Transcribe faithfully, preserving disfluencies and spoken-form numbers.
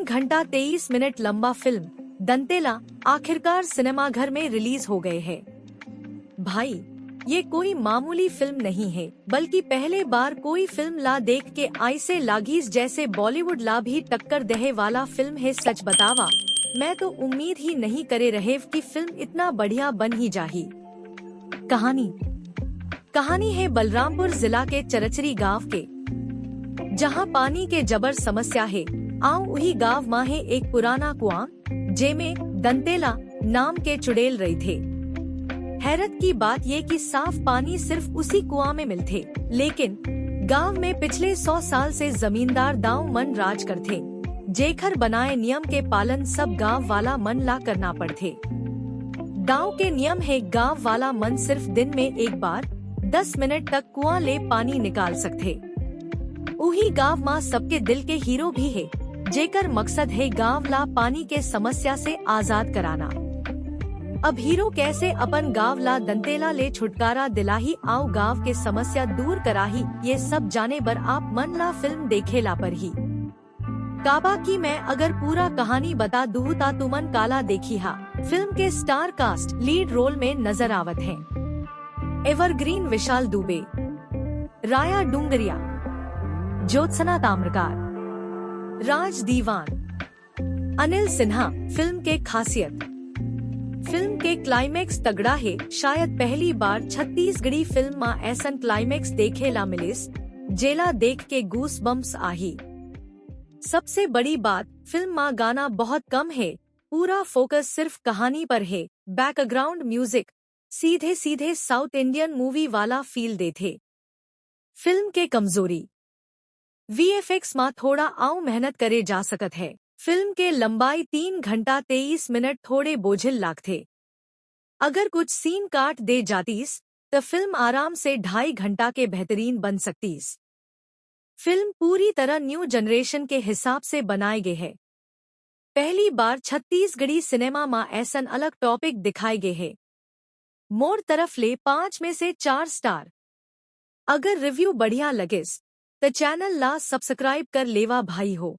घंटा तेईस मिनट लंबा फिल्म दंतेला आखिरकार सिनेमाघर में रिलीज हो गए है। भाई, ये कोई मामूली फिल्म नहीं है, बल्कि पहले बार कोई फिल्म ला देख के ऐसे लागीस जैसे बॉलीवुड ला भी टक्कर देहे वाला फिल्म है। सच बतावा, मैं तो उम्मीद ही नहीं करे रहेव कि फिल्म इतना बढ़िया बन ही जाही। कहानी कहानी है बलरामपुर जिला के चरचरी गांव के, जहां पानी के जबर समस्या है। आउ उही गांव मा है एक पुराना कुआं, जेमे दंतेला नाम के चुड़ैल रहिथे। हैरत की बात ये कि साफ पानी सिर्फ उसी कुआं में मिलथे, लेकिन गांव में पिछले सौ साल से जमींदार दाऊ मन राज करथे, जेखर बनाए नियम के पालन सब गांव वाला मन ला करना पड़थे। दाऊ के नियम है, गांव वाला मन सिर्फ दिन में एक बार दस मिनट तक कुआं ले पानी निकाल सकथे। उही गांव मा सबके दिल के हीरो भी है, जेकर मकसद है गांव ला पानी के समस्या से आजाद कराना। अब हीरो कैसे अपन गांव ला दंतेला ले छुटकारा दिलाही आउ गांव के समस्या दूर कराही, ये सब जाने बर आप मन ला फिल्म देखे ला परही। काबा कि मैं अगर पूरा कहानी बता दूं ता तुमन काला देखी हा। फिल्म के स्टार कास्ट लीड रोल में नजर आवत है एवरग्रीन विशाल दुबे, राया डूंगरिया, ज्योत्सना ताम्रकार, राज दीवान, अनिल सिन्हा। फिल्म के खासियत, फिल्म के क्लाइमैक्स तगड़ा है। शायद पहली बार छत्तीसगढ़ी फिल्म मा ऐसन क्लाइमैक्स देखे ला मिलिस, जेला देख के गूस बम्प्स आही। सबसे बड़ी बात, फिल्म मा गाना बहुत कम है, पूरा फोकस सिर्फ कहानी पर है। बैकग्राउंड म्यूजिक सीधे सीधे साउथ इंडियन मूवी वाला फील देथे। फिल्म के कमजोरी, वीएफएक्स मा थोड़ा आउ मेहनत करे जा सकत है। फिल्म के लंबाई तीन घंटा तेईस मिनट थोड़े बोझिल लागथे। अगर कुछ सीन काट दे जातीस, त फिल्म आराम से ढाई घंटा के बेहतरीन बन सकतीस। फिल्म पूरी तरह न्यू जनरेशन के हिसाब से बनाए गए है। पहली बार छत्तीसगढ़ी सिनेमा मा ऐसन अलग टॉपिक दिखाए गए है। मोर तरफ ले पाँच में से चार स्टार। अगर रिव्यू बढ़िया लगिस, त चैनल ला सब्सक्राइब कर लेवा भाई हो।